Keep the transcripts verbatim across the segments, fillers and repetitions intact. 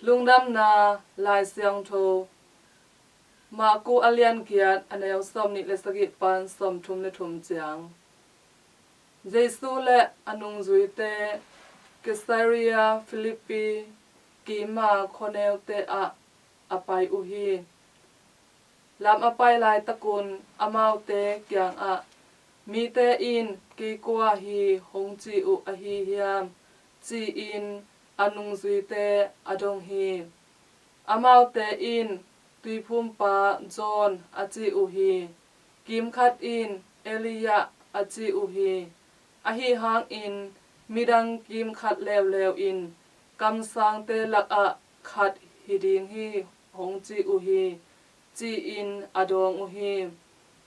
Lungdamna Lai Siangtho, Marku a lian giat, a neu sawmnih le sagih pan sawmthum le thum ciang. Jesu le a nungzuite Caesarea Philippi kima khuaneute ah a pai uh hi. Lam a pai laitakun amaute kiangah, "Mite in kei kua hi hong ci uh ahi hiam?" ci-in a nungzuite a dong hi. Amaute in, "Tuiphumpa John a ci uh hi, kimkhat in Elijah a ci uh hi, ahi hangin midang kimkhat leuleu in kamsangte lakah khat hi ding hi hong ci uh hi," ci-in a dawng uh hi.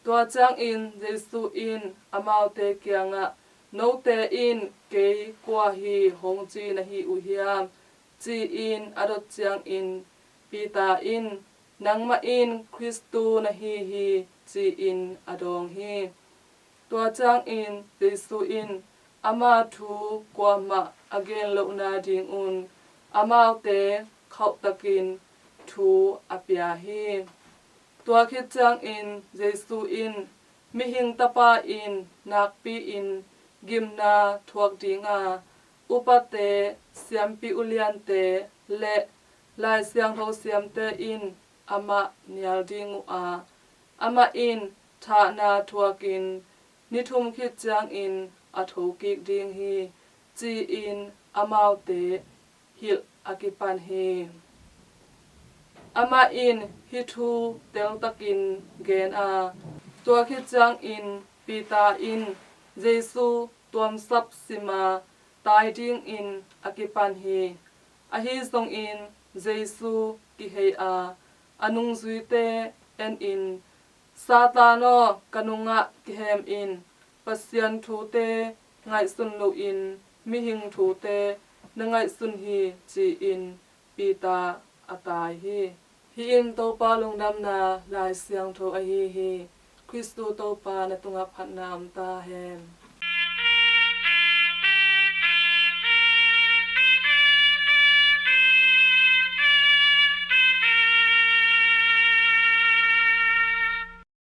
Tua ciangin Jesu in amaute kiangah, "Note in kei kua hi hong ci na hi uh hiam?" ci-in a dot ciangin Peter in, "Nangmah in Khristu na hi hi," ci-in a dawng hi. Tua ciangin Jesu in ama thu kuamah a gen lohna dingun amaute khauhtakin thu a pia hi. Tua khit ciangin Jesu in, "Mihing Tapa in nakpi-in gimna thuak dinga upate, siampi uliante le Lai Siangtho siamte in amah nial ding uh a, amah in thahna thuakin ni thum khit ciangin a thokik ding hi," ci-in amaute hilh a kipan hi. Amah in hih thu teltakin gen a, tua khit ciangin Peter in Jesu tuamsap sima tai dingin a kipan hi. Ahi zongin Jesu kihei a, a nungzuite enin, "Satan aw, ka nungah kihem in. Pasian thute ngaihsun loin mihing thute na ngaihsun hi," ci-in Peter a tai hi. Hih in Topa lungdamna Lai Siangtho ahi hi. Khristu Topa na tungah phatna om ta hen.